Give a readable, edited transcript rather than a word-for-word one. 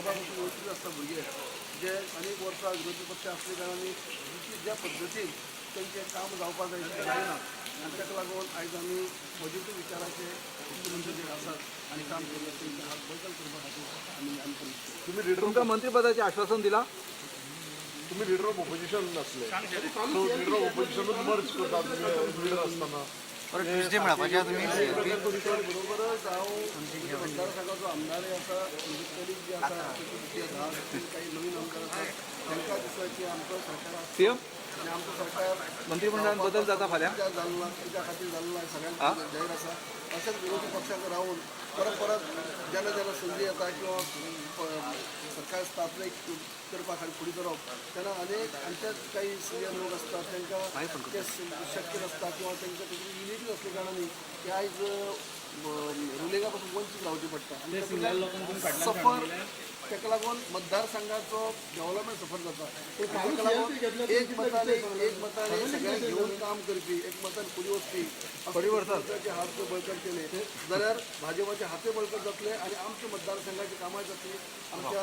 क्लबा पसून वचीत आसता भुरगे जे अनेक वर्सां विरोधी पक्ष आसले कारणान ज्या पद्दतीन तेंचें काम जावपाक जाय तें जायना आनी ताका लागून आयज आमी पॉझिटीव विचाराचे मुख्यमंत्री जे आसात आनी काम केल्ले तेंचे हात बळकट करपा खातीर आमी आमी प्रयत्न तुम्ही लिडर तुमकां मंत्रीपदाचें आश्वासन दिलां. तुम्ही लिडर ऑफ ऑपोजिशन नासले, सो लिडर ऑफ ऑपोजिशनूच मर्ज करता तुम्ही लिडर असताना. परत ट्युजडे मेळपाचे आहा तुमी सीएलपी. बरोबरच हांव म्हज्या मतदारसंघाचो आमदारय आसा, म्हजे कलीग जे आसा, जे 10 काही नवीन आमदार आसात, तांकां दिसता की आमचो सरकार आसा सीएम, आनी आमचो सरकार मंत्रिमंडळात बदल जाता फाल्यां? कित्याक जालो ना, कित्या खातीर जालो ना, सगळ्यांक जाहीर आसा. अशेंच विरोधी पक्षाक रावन परत परत जेन्ना जेन्ना संदी येता किंवा सरकार स्थापनेक करपा खातीर फुडें करप तेन्ना अनेक आमच्याच काही सिनियर लोक आसतात, तांकां तें शक्य नासता किंवा तांकां तातूंत युनिटी नासल्या कारणान ते आयज रुलिंगा पासून वंचीत रावचें पडटा आनी तातूंतल्यान सफर ताका लागून मतदारसंघाचो डेव्हलपमेंट सफर जाता. पूण ताका लागून एक मताने सगळ्यांक घेवन काम करपी, एक मतान फुडें वचपी परिवर्तनाचे हात जर बळकट केले जाल्यार भाजपाचे हातय बळकट जातले आनी आमच्या मतदारसंघाची कामां जातली आमच्या.